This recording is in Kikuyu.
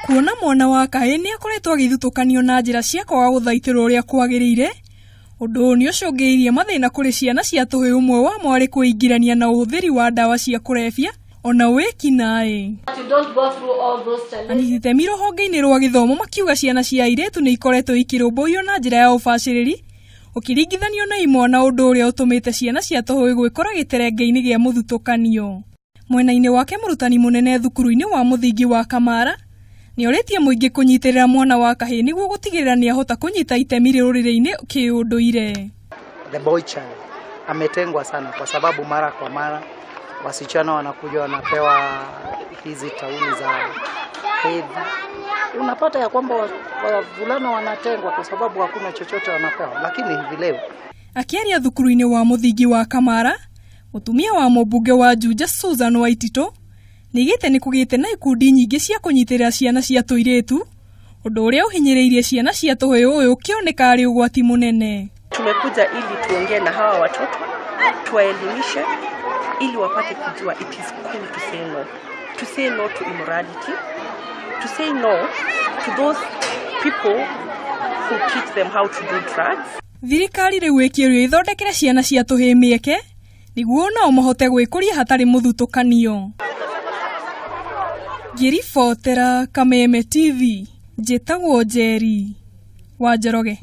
Kuona mwana wa kahĩĩ nĩ akoretwo agĩthutũkanio na njĩra cia kwaga gũthaitĩrwo ũrĩa kwagĩrĩire, ũndũ ũyũ nĩ ũcũngĩrĩirie mathĩna kũrĩ ciana cia tũhĩĩ ũmwe wamo arĩ kwĩingĩrania na ũhũthĩri wa ndawa cia kũrebia ona wĩkinaĩ. Anyiti itemi rũhonge-inĩ rwa gĩthomo makiuga ciana cia airĩtu nĩ ikoretwo ikĩrũmbũiyo na njĩra ya ũbacĩrĩri ũkĩringithanio na imwana, ũndũ ũrĩa ũtũmĩte ciana cia tũhĩĩ gwĩkora gĩterenge-inĩ gĩa mũthutũkanio. Mwena-inĩ wake, mũrutani mũnene thukuru-inĩ wa mũthingi wa Kamara nĩ orĩtie mũingĩ kũnyitĩrĩra mwana wa kahĩĩ nĩguo gũtigĩrĩra nĩ ahota kũnyita itemi rũrĩrĩ-inĩ kĩũndũire. The boy child ametengwa sana kwa sababu mara kwa mara wasichana wanakuja wanapewa hizi tauli za hedhi. Unapata ya kwamba wavulana wanatengwa kwa sababu hakuna chochote wanapewa, lakini hivi leo Akĩaria thukuru-inĩ wa mũthingi wa Kamara, mũtumia wa mũmbunge wa Juja Susan Waititũ nĩaigĩte nĩ kũgĩte na ikundi nyingĩ cia kũnyitĩrĩra ciana cia tũirĩtu, ũndũ ũrĩa ũhinyĩrĩirie ciana cia tũhĩĩ ũyũ ũkĩoneka arĩ ũgwati mũnene. Tumekuja ili tuongee na hawa watoto, tuwaelimishe ili wapate kujua it is cool to say no, to say no to immorality, to say no to those people who teach them how to do drugs. Thirikari rĩu ĩkĩũrio ĩthondekere ciana cia tũhĩĩ mĩeke nĩguo nao mahote gwĩkũria hatarĩ mũthutũkanio. Ngĩribotera Kameme TV, njĩtagwo Njeri wa Njoroge.